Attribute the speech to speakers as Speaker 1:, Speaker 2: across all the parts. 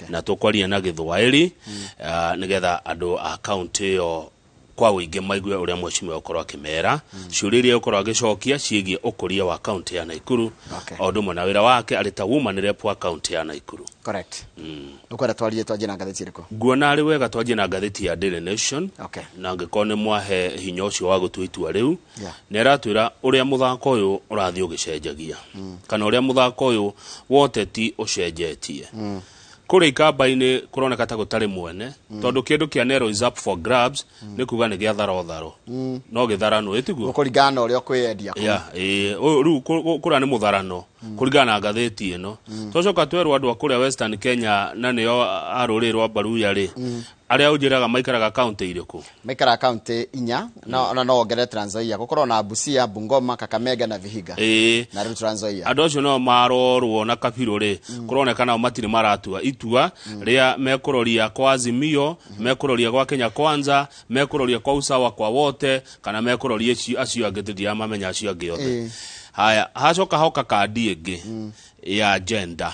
Speaker 1: Na tũkwaria na Gĩthwaĩri nĩgetha andũ a kaunti ĩyo kwa ũingĩ maigue ũrĩa mheshimiwa ũkorwo akĩmera, ciũria iria ũkorwo agĩcokia ciĩgiĩ ũkũria wa kaunti ya Naikuru, o ũndũ ũmwe na wĩra wake arĩ ta woman rep wa kaunti ya Naikuru.
Speaker 2: Correct. Ukwenda twarie, twanjie na ngathĩti ĩrĩkũ?
Speaker 1: Nguona arĩ wega twanjie na ngathĩti ya Daily Nation. Na angĩkorwo nĩ mwahe hinya ũcio wa gũtua itua rĩu, nĩ aratwĩra ũrĩa mũthako ũyũ ũrathiĩ ũgĩcenjagia, kana ũrĩa mũthako ũyũ wa ũteti ũcenjetie. Kũrĩa ikamba-inĩ kũroneka ta gũtarĩ mwene, tondũ kĩndũ kĩa Nero is up for grabs, nĩ kuga nĩ gĩa tharo tharo, no gĩtharanwo ĩtiguo.
Speaker 2: Gũkũringana na ũrĩa ũkwĩyendia kũu.
Speaker 1: Ya, ĩĩ, ũyũ rĩu kũrĩa nĩ mũtharano kũringana na ngathĩti ĩno. Twacoka twerwo andũ a kũrĩa Western Kenya, na nĩo a rũrĩrĩ rwa Baruya rĩ, arĩa ũnjĩraga maikaraga kaunti irĩkũ?
Speaker 2: Maikaraga kaunti inya, na no wongerere Trans Nzoia. Gũkorwo na Busia, Bungoma, Kakamega na Vihiga. Na rĩu Trans Nzoia.
Speaker 1: Andũ acio nao marorwo na kabirũ rĩ, kũroneka nao matirĩ maratua itua rĩa mekũroria kwa Azimio, mekũroria gwa Kenya Kwanza, mekũroria kwa Usawa kwa Wote, kana mekũroria acio angĩ. Tũtiramamenya acio angĩ othe. Haya, hacoka hoka kandi ĩngĩ ya gender.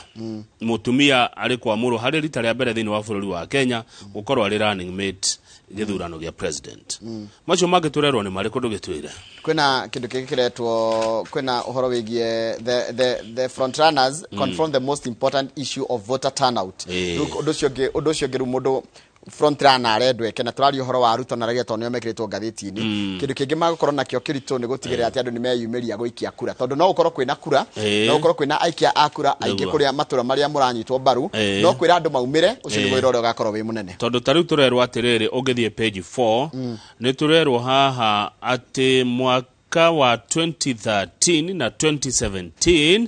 Speaker 1: Mũtumia arĩ kwamũrwo harĩ rita rĩa mbere thĩinĩ wa bũrũri wa Kenya gũkorwo arĩ running mate gĩthurano gĩa president. Macio mangĩ tũrerwo nĩ marĩkũ? Ndũgĩtwĩre.
Speaker 2: Kwĩna kĩndũ kĩngĩ kĩretwo, kwĩna ũhoro wĩgiĩ the front runners confront the most important issue of voter turnout. Rĩu ũndũ ũcio ũngĩ rĩu mũndũ front runner arendwo eke, na tũraria ũhoro wa Ruto na Raila tondũ nĩo mekĩrĩtwo ngathĩti-inĩ, kĩndũ kĩngĩ magũkorwo nakĩo kĩritũ nĩ gũtigĩrĩra atĩ andũ nĩ meyumĩria gũikia kura, tondũ no gũkorwo kwĩna kura, no gũkorwo kwĩna aikia a kura aingĩ kũrĩa matũra marĩa mũranyitwo mbaru, no kwĩra andũ maumĩre, ũcio nĩguo wĩra ũrĩa ũgakorwo wĩ mũnene.
Speaker 1: Tondũ ta rĩu tũrerwo atĩrĩrĩ, ũngĩthiĩ page 4, nĩ tũrerwo haha atĩ mwaka wa 2013 na 2017,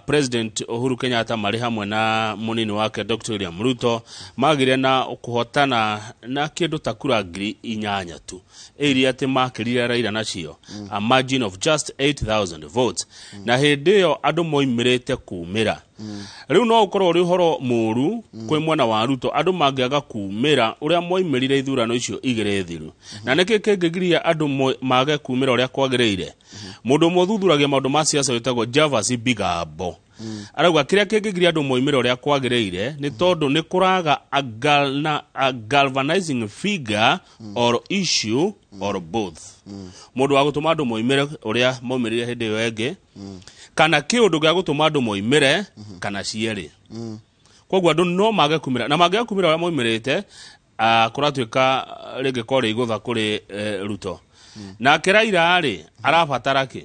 Speaker 1: President Uhuru Kenyatta marĩ hamwe na mũnini wake Dr. William Ruto magire na kũhotana na kĩndũ ta kura 8,000 tu, ĩiria atĩ makĩrire Raila nacio a margin of just 8000 votes, na hĩndĩ ĩyo andũ moimĩrĩte kumĩra. Rĩu no ũkorwo ũrĩ ũhoro mũũru kwĩ mwena wa Ruto andũ mangĩaga kumĩra ũrĩa moimĩrire ithurano icio igĩrĩ thiru. Na nĩkĩ kĩngĩgiria andũ mage kumĩra ũrĩa kwagĩrĩire? Mũndũ ũmwe ũthuthuragia maũndũ ma siasa wĩtagwo Javas Bigambo arauga kĩrĩa kĩngĩgiria andũ moimĩre ũrĩa kwagĩrĩire nĩ tondũ nĩ kũraga a galvanizing figure or issue or both, mũndũ wa gũtũma andũ moimĩre ũrĩa maumĩrire hĩndĩ ĩyo ĩngĩ, kana kĩũndũ gĩa gũtũma andũ moimĩre, kana cierĩ. Koguo andũ no mage kumĩra, na mangĩaga kumĩra ũrĩa moimĩrĩte, kũratuĩka rĩngĩ korĩ igũtha kũrĩ Ruto. Nake Raila rĩ, arabatara kĩ?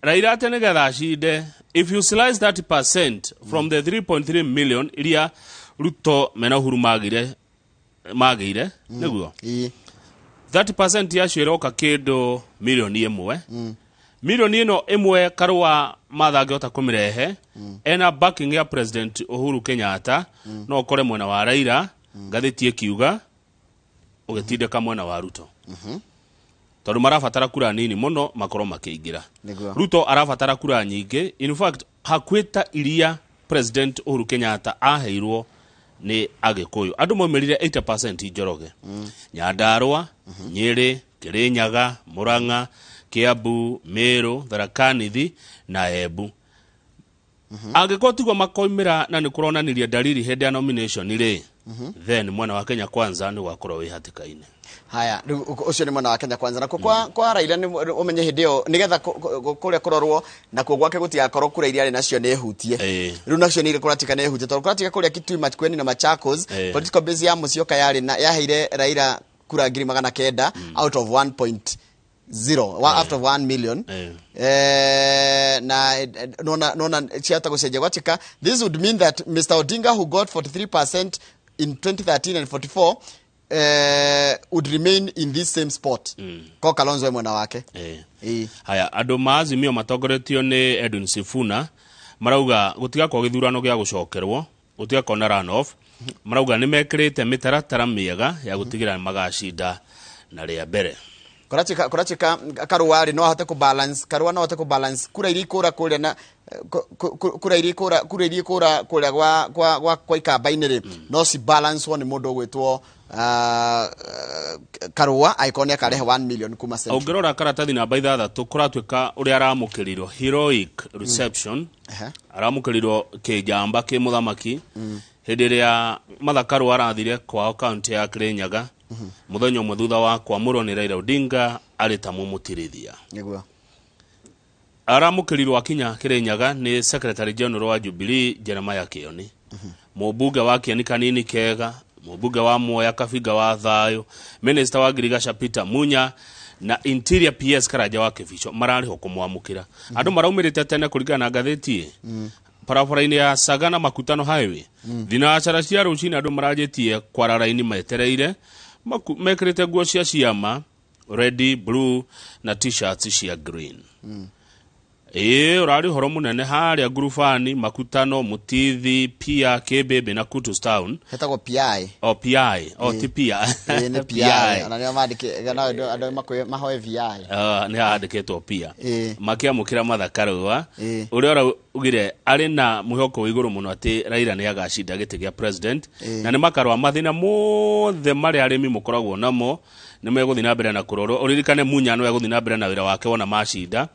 Speaker 1: Raila atĩ nĩgetha acinde, if you slice 30% from the 3.3 million iria Ruto mena Uhuru magĩire nĩguo, 30% yacio ĩroka kĩndũ 1 million. Milioni ĩno ĩmwe Karũa Martha angĩhota kũmĩrehe ena backing ya President Uhuru Kenyatta, no ũkore mwena wa Raila ngathĩti ĩkiuga ũgĩtindĩka mwena wa Ruto, tondũ marabatara kura nini mũno makorwo makĩingĩra. Ruto arabatara kura nyingĩ, in fact hakuhĩ ta iria President Uhuru Kenyatta aheirwo nĩ Agĩkũyũ. Andũ maumĩrire 80% Njoroge, Nyandarua, Nyĩrĩ, Kĩrĩnyaga, Mũrang'a, Kiambu, Meru, Tharaka Nithi na Embu. Angĩkorwo tiguo makoimĩra, na nĩ kũronanirie dalili hĩndĩ ya nomination rĩ, then mwena wa Kenya Kwanza nĩ ũgakorwo wĩ hatĩka-inĩ.
Speaker 2: Haya, rĩu ũcio nĩ mwena wa Kenya Kwanza. Nakuo kwa Raila nĩ ũmenye hĩndĩ ĩyo nĩgetha kũrĩa kũrorwo nakuo gwake gũtigakorwo kura iria arĩ nacio nĩ hutie. Rĩu nacio nĩ kũratika nĩ hutie, tondũ kũratika kũrĩa Kitui, Makueni na Machakos, political base ya Musyoka yarĩ na yaheire Raila kura 900,000 out of 1.0 wa out of 1 million. Na nona ciata gũcenjia gwatuĩka this would mean that Mr. Odinga, who got 43% in 2013 and 44, would remain in this same spot ko Kalonzo e mwena wake.
Speaker 1: Haya, andũ ma Azimio matongoretio nĩ Edwin Sifuna marauga gũtigakorwo gĩthurano gĩa gũcokerwo, gũtigakorwo na runoff. Marauga nĩ mekĩrĩte mĩtaratara mĩega ya gũtigĩrĩra nĩ magacinda na rĩa mbere.
Speaker 2: Kũratuĩka Karũa rĩ, no ahote kũ balance, Karũa no ahote kũ balance kura iria ikũra kũrĩa na kura iria ikũra kũrĩa gwa Ikamba-inĩ rĩ, no ci balance wo nĩ mũndũ ũgwĩtwo Karua angĩkorwo nĩ akarehe 1 million kuma Central.
Speaker 1: Ũngĩrora karatathi namba 6 kũratuĩka ũrĩa aramũkĩrirwo heroic reception. Aramũkĩrirwo kĩnjamba kĩ mũthamaki hĩndĩ ĩrĩa Martha Karua arathire kwao kaunti ya Kirinyaga mũthenya ũmwe thutha wa kwamũrwo nĩ Raila Odinga arĩ ta mũmũtirithia.
Speaker 2: Nĩguo.
Speaker 1: Aramũkĩrirwo akinya Kirinyaga nĩ Secretary General wa Jubilee Jeremiah Kioni, mũmbunge wa Kieni Kanini Kega, mũmbunge wa Mwea Kabinga wa Thayũ, Minister wa Ngirigaca Peter Munya na Interior PS Karanja wa Kibicho mararĩho kũmwamũkĩra. Andũ maraumĩrĩte tene kũringana na ngathĩti ĩ barabara-inĩ ya Sagana Makutano Highway thinacara cia rũcinĩ andũ maranjĩtie kwara raini metereire mekĩrĩte nguo cia ciama red, blue na t-shirts cia green. Ĩĩ, ũrarĩ ũhoro mũnene harĩa Ngurubani, Makutano, Mutithi, Pia, Kĩmbĩmbĩ na Kutus Town.
Speaker 2: Hetagwo PI.
Speaker 1: O PI, o ti Pia.
Speaker 2: Ĩĩ, nĩ PI, ona nĩo mandĩke no andũ mahoe VI.
Speaker 1: Ah, nĩ handĩkĩtwo Pia. Makĩamũkĩra Martha Karua ũrĩa ũraugire arĩ na mwĩhoko wa igũrũ mũno atĩ Raila nĩ agacinda gĩtĩ gĩa president na nĩ makarũa mathĩna mothe marĩa arĩmi mũkoragwo namo nĩ megũthiĩ na mbere na kũrorwo. Ũririkane Munya no egũthiĩ na mbere na wĩra wake wona macinda.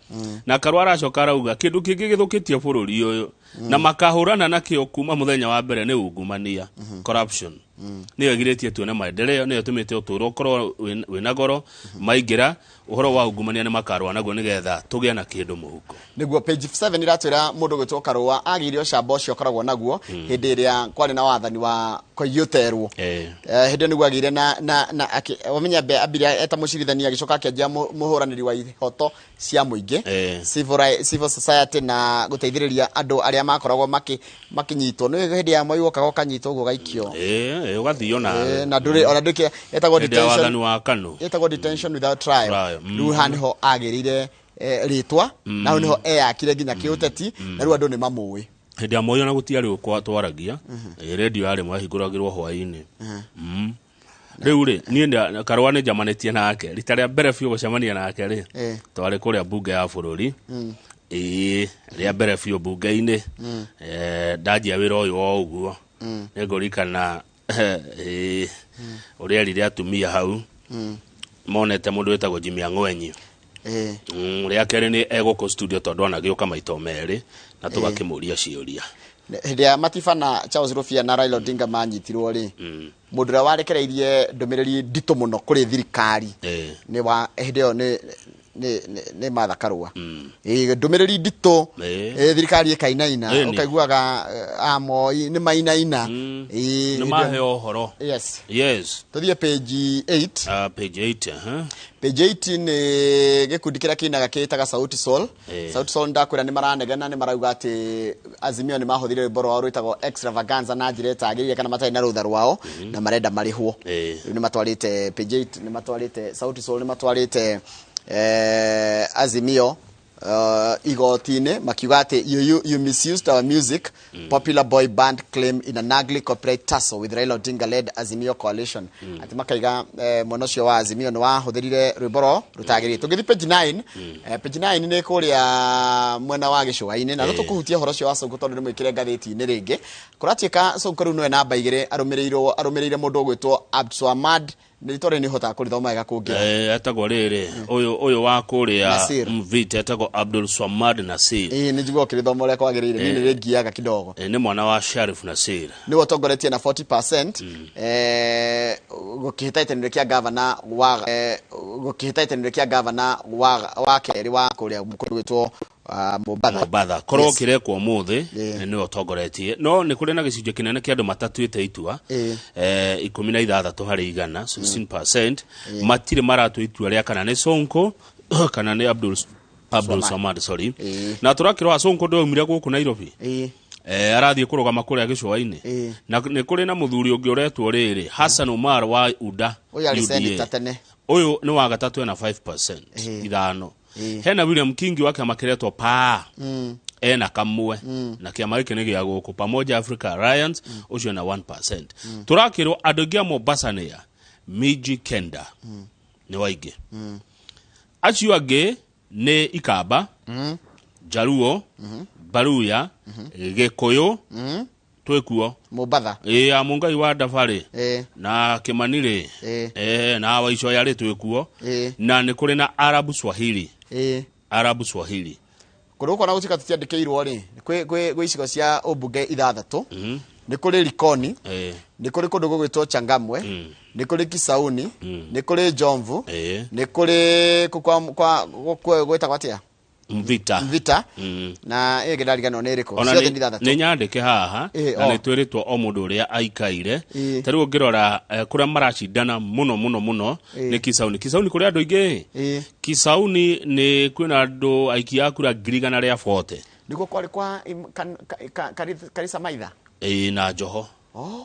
Speaker 1: Na Karua aracoka arauga kĩndũ kĩngĩ gĩthũkĩtie bũrũri ũyũ na makahũrana nakĩo kuma mũthenya wa mbere nĩ ungumania, corruption. Nĩyo ĩgirĩtie tuone maendeleo, nĩyo ĩtũmĩte ũtũũro ũkorwo wĩna goro. Maingĩra ũhoro wa ungumania nĩ makarũa naguo nĩgetha tũgĩe na kĩndũ mũhuko.
Speaker 2: Nĩguo page 7 iratwĩra mũndũ gwĩtwo Karua agĩire ũcamba ũcio akoragwo naguo hĩndĩ ĩrĩa kwarĩ na wathani wa Koigi Ũterwo. Hĩndĩ ĩyo nĩguo agĩire na wamenya ambire eta mũcirithania agĩcoka akĩanjia mũhũranĩri wa ihoto cia mũingĩ, civil society na gũteithĩrĩria andũ arĩa makoragwo makĩnyitwo. Nĩ hĩndĩ ya Moi wokaga ũkanyitwo ũguo ũgaikio.
Speaker 1: Ũgathio nawe.
Speaker 2: Na ndũrĩ ona ndũkĩ etagwo
Speaker 1: Hĩndĩ ya
Speaker 2: detention,
Speaker 1: wathani wa KANU.
Speaker 2: Etagwo detention without trial.
Speaker 1: Trial.
Speaker 2: Rĩu haha nĩho agĩrĩire rĩtwa na hau nĩho eyakire nginya kĩũteti na rĩu andũ nĩ mamũĩ.
Speaker 1: Hĩndĩ ya Moi ona gũtiarĩ ũkwa twaragia, redio yarĩ mwahingũragĩrwo hwaĩ-inĩ. Rĩu rĩ, niĩ Karua nĩ njamanĩtie nake rita rĩa mbere biũ gũcemania nake rĩ, twarĩ kũrĩa mbunge ya bũrũri. Ĩĩ, rĩa mbere biũ mbunge-inĩ. Ndanjia wĩra ũyũ o ũguo nĩ ngũririkana ũrĩa erire atumia hau monete mũndũ wĩtagwo Jimmy Ang'wenyi. Rĩa kerĩ nĩ egũkũ studio tondũ anagĩũka maita merĩ na tũgakĩmũria ciũria.
Speaker 2: Hĩndĩ ya Matiba na Charles Rufia na Raila Odinga manyitirwo rĩ, mũndũ ũrĩa warekereirie ndũmĩrĩri nditũ mũno kũrĩ thirikari nĩ wa hĩndĩ ĩyo nĩ Martha Karua. Ndũmĩrĩri nditũ, thirikari ĩkainaina, ũkaiguaga Amoi nĩ mainaina.
Speaker 1: Nĩ maheo ũhoro.
Speaker 2: Yes.
Speaker 1: Yes.
Speaker 2: Tũthiĩ page 8.
Speaker 1: Page 8.
Speaker 2: Page 8 nĩ gĩkundi kĩrĩa kĩinaga kĩĩtaga Sauti Sol. Sauti Sol ndakwĩra nĩ maranegena, nĩ marauga atĩ Azimio nĩ mahũthire rwĩmbo rwao rwĩtagwo Extravaganza na njĩra ĩtagĩrĩire kana matarĩ na rũtha rwao na marenda marĩhwo. Rĩu nĩ matwarĩte page 8, nĩ matwarĩte Sauti Sol, nĩ matwarĩte Azimio igoti-inĩ makiuga atĩ you misused our music. Popular boy band claim in an ugly copyright tussle with Raila Odinga led Azimio coalition. Ati makaiga mwena ũcio wa Azimio nĩ wahũthĩrire rwĩmbo rwao rũtagĩrĩire. Tũngĩthiĩ page 9, page 9 nĩ kũrĩa mwena wa gĩcũa-inĩ na no tũkũhutia ũhoro ũcio wa Sonko tondũ nĩ mwĩkĩre ngathĩti-inĩ rĩngĩ. Kũratuĩka Sonko rĩu nĩwe namba 2 arũmĩrĩire mũndũ ũgwĩtwo Abdulswamad. Nĩ rĩtwa rĩrĩ nĩ ũhotaga kũrĩthoma wega kũngĩra.
Speaker 1: Etagwo rĩrĩ, ũyũ wa kũrĩa
Speaker 2: Nasir.
Speaker 1: Mvita etagwo Abdul Swamad Nasir.
Speaker 2: Ĩĩ, nĩ njiguaga ũkĩrĩthoma ũrĩa kwagĩrĩire, niĩ nĩ rĩngiaga kidogo.
Speaker 1: Nĩ mwana wa Sharif Nasir.
Speaker 2: Nĩwe ũtongoretie na 40%, gũkĩhĩtahĩtanĩro kĩa gavana wa, gũkĩhĩtahĩtanĩro kĩa gavana wa kerĩ wa kũrĩa kũndũ gwĩtwo Mombatha.
Speaker 1: Mombatha. Korwo kĩrekwo ũmũthĩ, nĩwe ũtongoretie. No nĩ kũrĩ na gĩcunjĩ kĩnene kĩa andũ matatuĩte itua, 16 harĩ igana, 16%, matirĩ maratua itua rĩa kana nĩ Sonko kana nĩ Abdul Swamad, sorry. Na tũrakĩrora Sonko ndũraumire gũkũ Nairobi. Arathiĩ kũrũgama kũrĩa gĩcũa-inĩ. Na nĩ kũrĩ na mũthuri ũngĩ ũretwo rĩrĩ, Hassan Omar wa UDA.
Speaker 2: Ũyũ arĩ
Speaker 1: UDA.
Speaker 2: senator tene.
Speaker 1: Ũyũ nĩ wa gatatũ ena 5%, ithano. Hena William Kingi wa kĩama kĩretwo PAA. Ena kamwe. Na kĩama gĩkĩ nĩ gĩa gũkũ Pamoja Africa Alliance, ũcio ena 1%. Tũrakĩrwo andũ aingĩ a Mombasa nĩ a Miji Kenda. Nĩ waingĩ. Acio angĩ nĩ Ikamba, Jaluo, Baruya, Gĩkũyũ, Twĩkuo.
Speaker 2: Mombatha.
Speaker 1: Ĩ ya Mũngai wa Ndabarĩ na Kĩmani rĩ, na Waicoya rĩ, twĩkuo. Na nĩ kũrĩ na Arabu Swahili. Arabu Swahili.
Speaker 2: Kũndũ gũkũ ona gũtuĩka tũtiandĩkĩirwo rĩ, kwĩ icigo cia ũmbunge ithathatũ. Nĩ kũrĩ Likoni, nĩ kũrĩ kũndũ gũgwĩtwo Changamwe, nĩ kũrĩ Kisauni, nĩ kũrĩ Jomvu, nĩ kũrĩ kũ kwa gwĩtagwo atĩa?
Speaker 1: Mvita.
Speaker 2: Mvita. Na ĩyo ĩngĩ ndariganĩrwo nĩ ĩrĩkũ.
Speaker 1: Ona
Speaker 2: Ciothe nĩ ithathatũ.
Speaker 1: Nĩ nyandĩke haha na nĩ twĩrĩtwo o mũndũ ũrĩa aikaire. Ta rĩu ũngĩrora kũrĩa maracindana mũno mũno mũno nĩ Kisauni. Kisauni kũrĩ andũ aingĩ. Kisauni nĩ kwĩna andũ aikia a kura 140,000.
Speaker 2: Nĩkuo kwarĩ kwa Karisa Maitha.
Speaker 1: Ĩĩ, na Joho.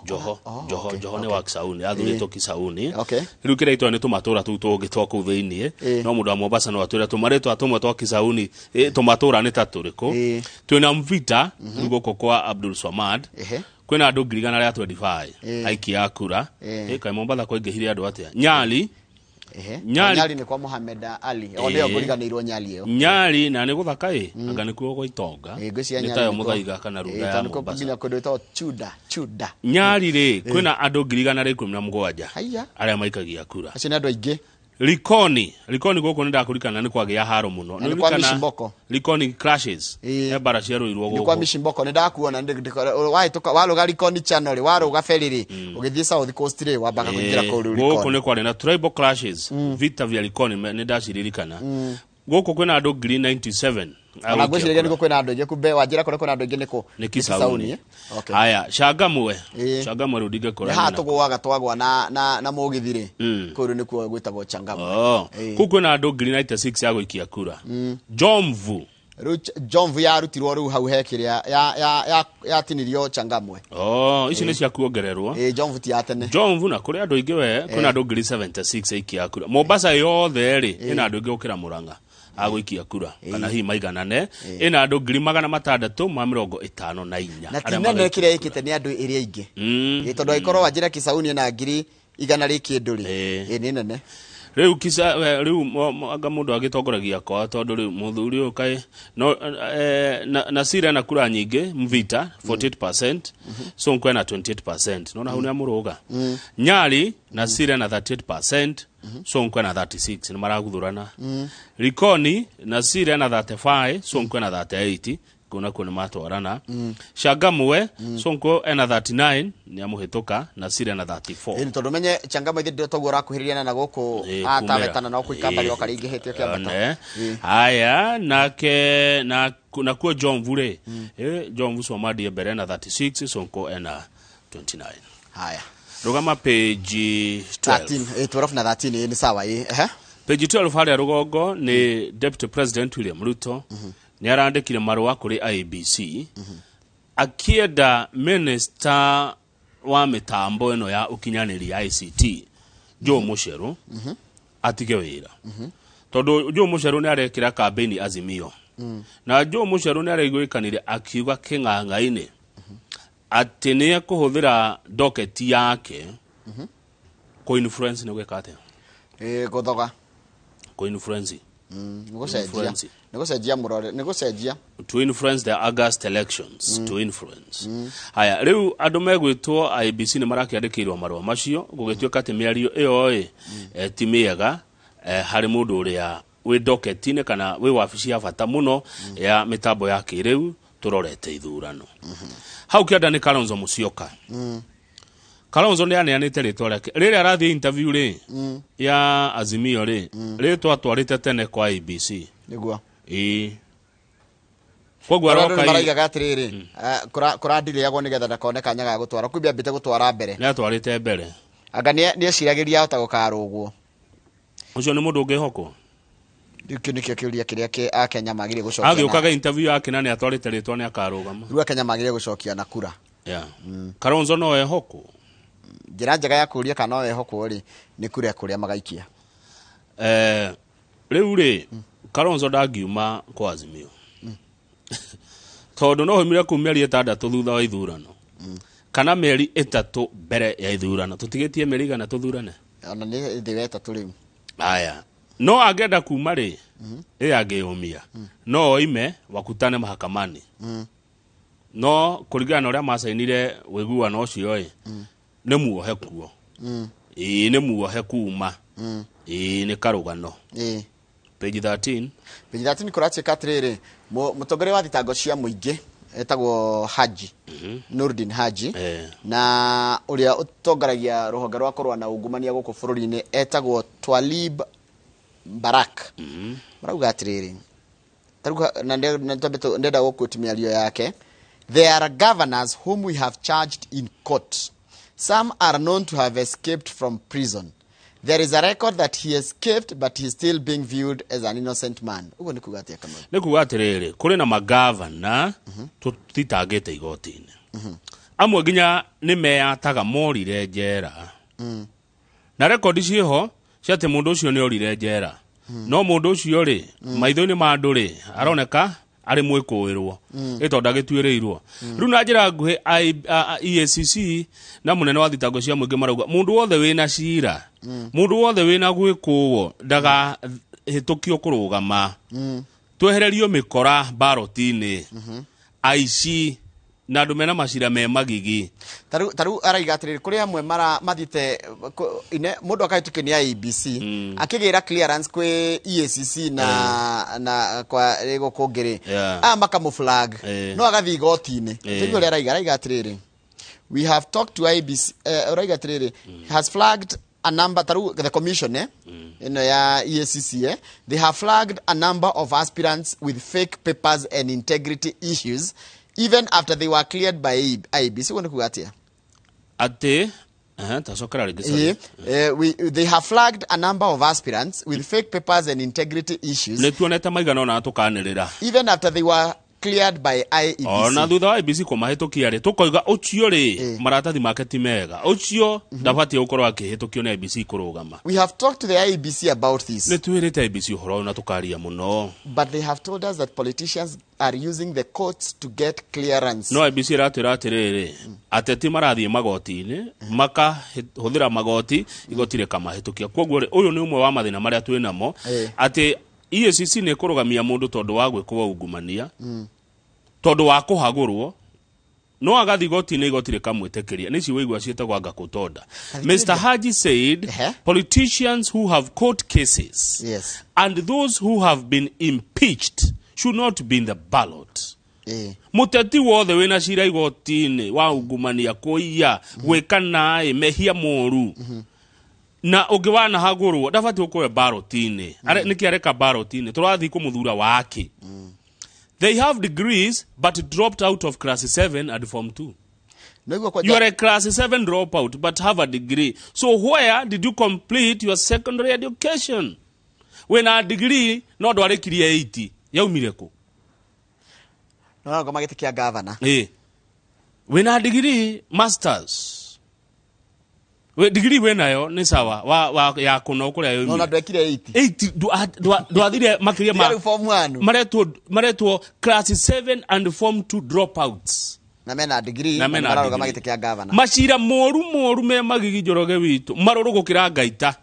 Speaker 1: Joho. Joho. Joho nĩ wa Kisauni, athurĩtwo Kisauni. Rĩu kĩrĩa itũra nĩ tũmatũra tũu tũngĩ twa kũu thĩiniĩ. No mũndũ wa Mombasa no atwĩre tũmarĩtwa tũmwe twa Kisauni, tũmatũra nĩ ta tũrĩkũ. Twĩna Mvita rĩu gũkũ kwa Abdul Swamad. Kwĩna andũ 125,000 aikia a kura. Kaĩ Mombatha kwaingĩhire andũ atĩa? Nyali. Nyali.
Speaker 2: Nyali nĩ kwa Mohamed Ali. O nĩyo ngũriganĩirwo Nyali ĩyo.
Speaker 1: Nyali na nĩ gũthaka ĩ, anga nĩkuo gwa itonga.
Speaker 2: Ngwĩciria
Speaker 1: Nĩ
Speaker 2: Nyali
Speaker 1: tayo
Speaker 2: nĩkuo.
Speaker 1: Mũthaiga kana Runda ya
Speaker 2: Tondũ nĩkuo
Speaker 1: Mombasa.
Speaker 2: nginya kũndũ gwĩtagwo Chuda, Chuda.
Speaker 1: Nyali rĩ, kwĩna andũ 117,000
Speaker 2: Haiya.
Speaker 1: arĩa maikagia kura.
Speaker 2: Acio nĩ andũ aingĩ.
Speaker 1: Likoni, Likoni gũkũ nĩ ndakũrikana nĩ kwagĩa haro mũno.
Speaker 2: Na nĩ kwa
Speaker 1: Nĩ ũririkana
Speaker 2: Mishimboko.
Speaker 1: Likoni clashes. He mbara ciarũirwo
Speaker 2: Nĩ kwa
Speaker 1: gũkũ.
Speaker 2: Mishimboko nĩ ndakuona wahĩtũka warũga Likoni Channel rĩ, warũga ferry rĩ, ũgĩthiĩ South Coast rĩ, wambaga kũingĩra kũu rĩu
Speaker 1: Gũkũ
Speaker 2: Likoni.
Speaker 1: nĩ kwarĩ na tribal clashes, vita vya Likoni nĩ ndaciririkana. Gũkũ kwĩna andũ 97,000 a
Speaker 2: Ona
Speaker 1: gũikia
Speaker 2: ngwĩciragia
Speaker 1: kura.
Speaker 2: nĩkuo kwĩna andũ aingĩ, kumbe wanjĩra kũrĩa kwĩna andũ aingĩ nĩkũ?
Speaker 1: Nĩ Kisauni.
Speaker 2: Eh? Okay.
Speaker 1: Haya, Changamwe. Changamwe rĩu
Speaker 2: Nĩ
Speaker 1: ndingĩkora
Speaker 2: haha
Speaker 1: nĩ
Speaker 2: tũgũaga twagwa na mũgithi rĩ, kũu rĩu nĩkuo gwĩtagwo Changamwe.
Speaker 1: Kũu kwĩna andũ 96,000 a gũikia kura. Jomvu.
Speaker 2: Rĩu Jomvu yarutirwo rĩu hau he kĩrĩa yatinirio Changamwe.
Speaker 1: Oh, ici nĩ cia kuongererwo.
Speaker 2: Ĩĩ, Jomvu ti ya tene.
Speaker 1: Jomvu na kũrĩ andũ aingĩ we, kwĩna andũ 76,000 aikia kura. Mombasa yothe rĩ, ĩna andũ aingĩ gũkĩra Murang'a a gũikia kura, kana hihi maiganane. Ĩna andũ 654,000
Speaker 2: Na ti
Speaker 1: arĩa
Speaker 2: nene
Speaker 1: magaikia
Speaker 2: kĩrĩa
Speaker 1: kura.
Speaker 2: ĩkĩte nĩ andũ ĩrĩa aingĩ. Ĩĩ, tondũ angĩkorwo wanjĩra Kisauni ĩna ngiri igana rĩ kĩndũ rĩ, ĩĩ nĩ nene.
Speaker 1: Rĩu kisa rĩu anga mũndũ agĩtongoragia kwa tondũ rĩu mũthuri ũyũ kaĩ no na Sira na kura nyingĩ Mvita 48%, Sonko ena 28%, nona hau nĩ amũrũga. Nyali na Sira na 38%, Sonko ena 36, nĩ maraguthũrana. Likoni na Sira na 35, Sonko ena 38, kũu nakuo nĩ matwarana. Changamwe, Sonko ena 39, nĩ amũhĩtũka, na Sira na 34.
Speaker 2: Ĩni tondũ menye Changamwe ithe toguo ũrakuhĩrĩria na gũkũ
Speaker 1: Kumĩra.
Speaker 2: Taveta na gũkũ ikamba rĩoka rĩingĩhĩte ũkĩambata.
Speaker 1: One. Haya, nake nakuo Jomvu rĩ, Jomvu Swamadi mbere na 36, Sonko ena 29.
Speaker 2: Haya.
Speaker 1: Rũgama page 12.
Speaker 2: 13, 12 na 13, nĩ sawa, ehe.
Speaker 1: Page 12 harĩa rũgongo nĩ Deputy President William Ruto nĩ arandĩkire marũa kũrĩ IEBC akĩenda minister wa mĩtambo ĩno ya ũkinyanĩria ICT Joe Mucheru atige wĩra, tondũ Joe Mucheru nĩ arekĩra kambĩini Azimio, na Joe Mucheru nĩ araiguĩkanire akiuga kĩng'ang'a-inĩ atĩ nĩ ekũhũthĩra doketi yake kũ-influence. Nĩ gwĩka atĩa?
Speaker 2: Gũthoga.
Speaker 1: Kũ-influence.
Speaker 2: Nĩ gũcenjia.
Speaker 1: Influence.
Speaker 2: Nĩ gũcenjia mũrore, nĩ gũcenjia.
Speaker 1: To influence the August elections, to influence. Haya, rĩu andũ megwĩtwo IEBC nĩ marakĩandĩkĩirwo marũa macio gũgĩtuĩka atĩ mĩario ĩyo ĩ ti mĩega harĩ mũndũ ũrĩa wĩ doketi-inĩ kana wĩ wabici ya bata mũno ya mĩtambo ya kĩrĩu tũrorete ithurano. Hau kĩanda nĩ Kalonzo Musyoka. Kalonzo nĩ aneanĩte rĩtwa rĩake rĩrĩa arathiĩ interview rĩ ya Azimio rĩ, rĩtwa atwarĩte tene kwa IEBC.
Speaker 2: Nĩguo.
Speaker 1: Ĩĩ, koguo
Speaker 2: Andũ nĩ
Speaker 1: aroka
Speaker 2: maraigaga atĩrĩrĩ, kũrandirĩagwo nĩgetha ndakone kanya ga gũtwara, kumbe ambĩte gũtwara mbere.
Speaker 1: Nĩ atwarĩte mbere.
Speaker 2: Anga nĩ eciragĩria ahota gũkarũgwo.
Speaker 1: Ũcio nĩ mũndũ ũngĩhokwo?
Speaker 2: Rĩu kĩu nĩkĩo kĩũria kĩrĩa Akenya magĩrĩire gũcokia.
Speaker 1: Agĩũkaga interview yake na nĩ atwarĩte rĩtwa nĩ akarũgama.
Speaker 2: Rĩu Akenya magĩrĩire gũcokia na kura.
Speaker 1: Yeah. Kalonzo no ehokwo?
Speaker 2: Njĩra njega ya kũũria kana no ehokwo rĩ, nĩ kura kũrĩa magaikia.
Speaker 1: Rĩu rĩ, Kalonzo ndangiuma kwa Azimio tondũ no humire kuu mĩeri 6 thutha wa ithurano kana mĩeri 3 mbere ya ithurano. Tũtigĩtie mĩeri igana tũthurane.
Speaker 2: Ona nĩ thĩ wa 3 rĩu.
Speaker 1: Aya, no angĩenda kuma rĩ, ĩ angĩyũmia no oime wakutane mahakamani. No kũringana na ũrĩa macainire wĩguano ũcio ĩ, nĩ muohe kuo. Ĩĩ, nĩ muohe kuma. Ĩĩ, nĩ karũgano. Page 13.
Speaker 2: Page 13 kũratuĩka atĩrĩrĩ, mũtongoria wa thitango cia mũingĩ etagwo Haji Nurdin Haji, na ũrĩa ũtongoragia rũhonge rwa kũrũa na ungumania gũkũ bũrũri-inĩ etagwo Twalib Barak, marauga atĩrĩrĩ, tarĩu na ndenda gũquote mĩario yake: "There are governors whom we have charged in court. Some are known to have escaped from prison. There is a record that he escaped, but he is still being viewed as an innocent man." Ũguo nĩ kuga atĩa, Kamau?
Speaker 1: Nĩ kuga atĩrĩrĩ, kũrĩ na magavana tũthitangĩte igoti-inĩ, amwe nginya nĩ meyataga morire njera, na rekondi ciĩho cia atĩ mũndũ ũcio nĩ orire njera, no mũndũ ũcio rĩ, maitho-inĩ ma andũ rĩ, aroneka arĩ mwĩkũĩrwo ĩ tondũ ndagĩtuĩrĩirwo. Rĩu na njĩra nguhĩ, EACC na mũnene wa thitango cia mũingĩ marauga mũndũ wothe wĩna cira, mũndũ wothe wĩna gwĩkũwo, ndagahĩtũkio kũrũgama. Twehererio mĩkora baroti-inĩ, aici na andũ mena macira me magigi.
Speaker 2: Tarĩu araiga atĩrĩrĩ, kũrĩ amwe mara mathiĩte mũndũ akahĩtũkio nĩ IEBC, akĩgĩra clearance kwĩ EACC na kwa gũkũ kũngĩ rĩ, aya makamũ flag, no agathiĩ igoti-inĩ. Tũigue ũrĩa araiga. Araiga atĩrĩrĩ, "We have talked to IEBC." Ũraiga atĩrĩrĩ, has flagged a number, tarĩu the commission, ĩno ya EACC, they have flagged a number of aspirants with fake papers and integrity issues even after they were cleared by IEBC. Ũguo nĩ kuga atĩa?
Speaker 1: Atĩ tacokera rĩngĩ, sorry.
Speaker 2: They have flagged a number of aspirants with fake papers and integrity issues
Speaker 1: Nĩ tuonete maigana ona tũkanĩrĩra
Speaker 2: even after they were cleared by IEBC.
Speaker 1: Ona thutha wa IEBC kũmahĩtũkia rĩ, tũkoiga ũcio rĩ, maratathi make ti mega, ũcio ndabatiĩ gũkorwo akĩhĩtũkio nĩ IEBC kũrũgama.
Speaker 2: "We have talked to the IEBC about this,
Speaker 1: Nĩ twĩrĩte IEBC ũhoro ũyũ na tũkaria mũno,
Speaker 2: but they have told us that politicians are using the courts to get clearance."
Speaker 1: No IEBC ĩratwĩra atĩrĩrĩ, ateti marathiĩ magoti-inĩ, makahũthĩra magoti, igoti rĩkamahĩtũkia. Koguo rĩ, ũyũ nĩ ũmwe wa mathĩna marĩa twĩ namo, atĩ EACC nĩ ĩkũrũgamia mũndũ tondũ wa gwĩkwo ungumania, tondũ wa kũhagũrwo, no agathiĩ igoti-inĩ, igoti rĩkamwĩtĩkĩria. Nĩ ici wĩigua ciĩtagwo anga kũtonda. Mr Haji said politicians who have court cases and those who have been impeached should not be in the ballot. Mũteti wothe wĩna cira igoti-inĩ wa ungumania, kũiya, gwĩka naĩ mehia moru, na ũngĩ wanahagũrwo, ndabatiĩ gũkorwo ballot-inĩ. Nĩkĩ areka ballot-inĩ? Tũrathiĩ kũmũthura wake? They have degrees but dropped out of class 7 and form 2.
Speaker 2: Nĩguo kwanja.
Speaker 1: You are a class 7 dropout but have a degree, so where did you complete your secondary education? Wĩna degree no ndwarĩkirie 80, yaumire kũ?
Speaker 2: No ngoma gĩtĩ kĩa gavana.
Speaker 1: Ĩ, wĩna degree, masters, we degree wĩnayo nĩ sawa wa ya kũna kũrĩa
Speaker 2: No na
Speaker 1: yaumire.
Speaker 2: ndwekire 80.
Speaker 1: 80 ndwathire makĩria ma
Speaker 2: Tiga rĩu form 1.
Speaker 1: Maretwo class 7 and form 2 dropouts.
Speaker 2: Na mena degree.
Speaker 1: Na mena
Speaker 2: mararũgama
Speaker 1: degree.
Speaker 2: gĩtĩ kĩa gavana.
Speaker 1: Macira moru moru me magigi, Njoroge witũ, marũrũ gũkĩra ngaita,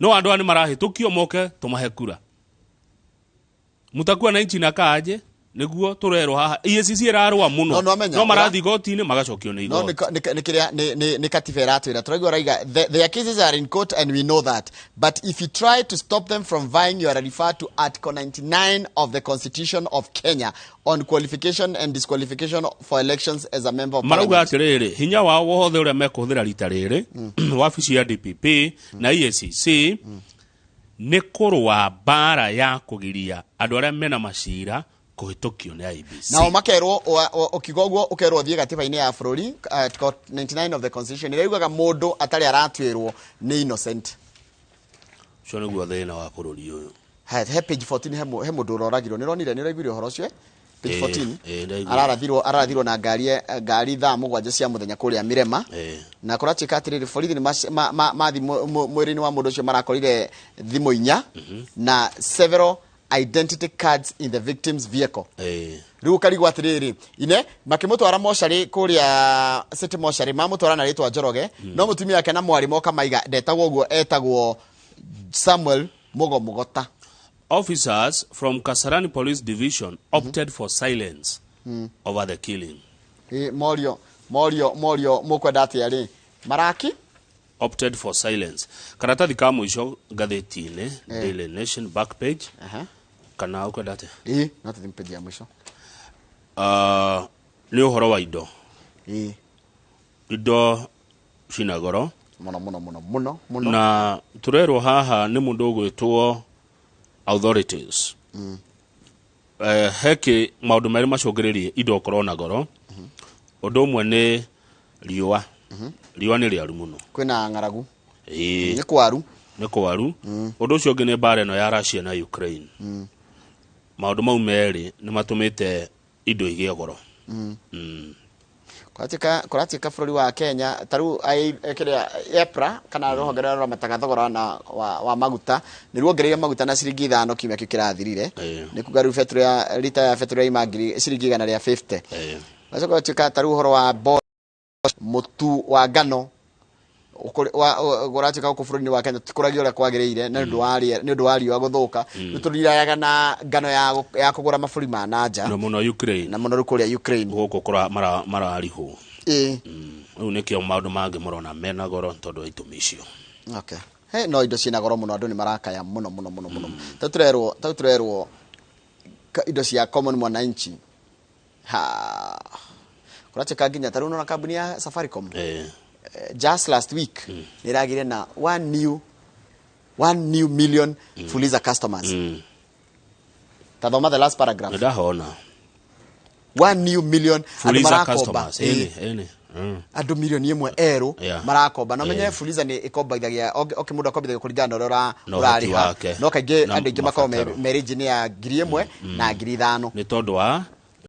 Speaker 1: no andũ aya nĩ marahĩtũkio moke tũmahe kura. Mutakuwa na nchi na kaje nĩguo tũrerwo haha EACC ĩrarũa mũno.
Speaker 2: No, nĩwamenya,
Speaker 1: No marathiĩ igoti-inĩ, magacokio nĩ
Speaker 2: No
Speaker 1: igoti.
Speaker 2: Nĩ kĩrĩa nĩ katiba ĩratwĩra, tũraigua raiga, "Their cases are in court and we know that, but if you try to stop them from vying, you are referred to Article 99 of the Constitution of Kenya on qualification and disqualification for elections as a member of
Speaker 1: Marauga
Speaker 2: parliament."
Speaker 1: atĩrĩrĩ, hinya wao wothe ũrĩa mekũhũthĩra rita rĩrĩ, wabici ya DPP na EACC, nĩ kũrũa mbara ya kũgiria andũ arĩa mena macira kũhĩtũkio nĩ IEBC.
Speaker 2: Nao makerwo, ũkiuga ũguo ũkerwo ũthiĩ gatiba-inĩ ya bũrũri, Article 99 of the Constitution ĩrĩa yugaga mũndũ atarĩ aratuĩrwo nĩ innocent.
Speaker 1: Ũcio nĩguo thĩna wa bũrũri ũyũ.
Speaker 2: He page 14, he mũndũ ũroragirwo. Nĩ ũronire, nĩ ũraiguire ũhoro ũcio, eh? Page 14.
Speaker 1: Ĩ, ndaigua.
Speaker 2: Ararathirwo na ngari thaa 7 cia mũthenya kũrĩa Mirema. Na kũratuĩka atĩrĩrĩ, borithi nĩ mathi mwĩrĩ-inĩ wa mũndũ ũcio, marakorire thimũ inya na several identity cards in the victim's vehicle. Rĩu ũkarigwo atĩrĩrĩ, ine makĩmũtwara mocarĩ kũrĩa City Mocarĩ, mamũtwara na rĩtwa Njoroge, no mũtumia wake na mwarĩ moka maiga ndetagwo ũguo, etagwo Samuel Mugo Mugota.
Speaker 1: Officers from Kasarani Police Division opted for silence over the killing.
Speaker 2: Ĩ, morio morio morio mũkwenda atĩa rĩ maraki
Speaker 1: Opted for silence. Karatathi ka mũico ngathĩti-inĩ, Daily Nation back page.
Speaker 2: Aha.
Speaker 1: Kana ũkwenda atĩa?
Speaker 2: Ĩ, no tũthiĩ page ya mũico.
Speaker 1: Nĩ ũhoro wa indo.
Speaker 2: Ĩ.
Speaker 1: Indo cina goro
Speaker 2: mũno mũno mũno mũno mũno.
Speaker 1: Na tũrerwo haha nĩ mũndũ ũgwĩtwo authorities. Heki maũndũ merĩ macũngĩrĩrie indo gũkorwo na goro. Ũndũ ũmwe nĩ riũa. Riũa nĩ rĩaru mũno.
Speaker 2: Kwĩna ng'aragu.
Speaker 1: Ĩĩ.
Speaker 2: Nĩ kwaru.
Speaker 1: Nĩ kwaru. Ũndũ ũcio ũngĩ nĩ mbara ĩno ya Russia na Ukraine. Maũndũ mau merĩ nĩ matũmĩte indo igĩe goro.
Speaker 2: Kũratuĩka bũrũri wa Kenya ta rĩu kĩrĩa EPRA kana rũhonge rũrĩa rũramataga thogora na wa maguta nĩ ruongereire maguta na ciringi 5 kiumia kĩu kĩrathirire. Nĩ kuga rĩu betũrũ ya rita ya betũrũ yaima ngiri ciringi 150. Gacoka gatuĩka ta rĩu ũhoro wa mboco, mũtu wa ngano ũratuĩka gũkũ bũrũri-inĩ wa Kenya tũtikũragio ũrĩa kwagĩrĩire nĩ ũndũ wa rĩera, nĩ ũndũ wa riũa gũthũka. Rĩu tũrirayaga na ngano ya kũgũra mabũrũri ma na nja.
Speaker 1: Na mũno Ukraine.
Speaker 2: Na mũno rĩu kũrĩa Ukraine.
Speaker 1: Gũkũ mararĩhwo. Rĩu nĩkĩo maũndũ mangĩ mũrona mena goro tondũ wa itũmi icio.
Speaker 2: Okay. He, no indo ciĩna goro mũno, andũ nĩ marakaya mũno mũno mũno mũno. Tau tũrerwo indo cia common mwananchi. Ha. Kũratuĩka nginya ta rĩu nona kambuni ya Safaricom. Just last week nĩ ĩragĩire na one new million Fuliza customers. Tathoma the last paragraph.
Speaker 1: Ndahona.
Speaker 2: 1 new million andũ
Speaker 1: Fuliza
Speaker 2: marakomba.
Speaker 1: customers. Ĩni, ĩni.
Speaker 2: Andũ milioni 1 erũ marakomba. Na ũmenye Fuliza nĩ ĩkombaithagia, okay, mũndũ akombithagia kũringana na ũrĩa
Speaker 1: Na ũhoti
Speaker 2: ũrarĩha.
Speaker 1: wake.
Speaker 2: No kaingĩ
Speaker 1: Na
Speaker 2: andũ aingĩ makoragwo
Speaker 1: mabataro.
Speaker 2: me range-inĩ ya ngiri 1 na ngiri 5.
Speaker 1: Nĩ tondũ wa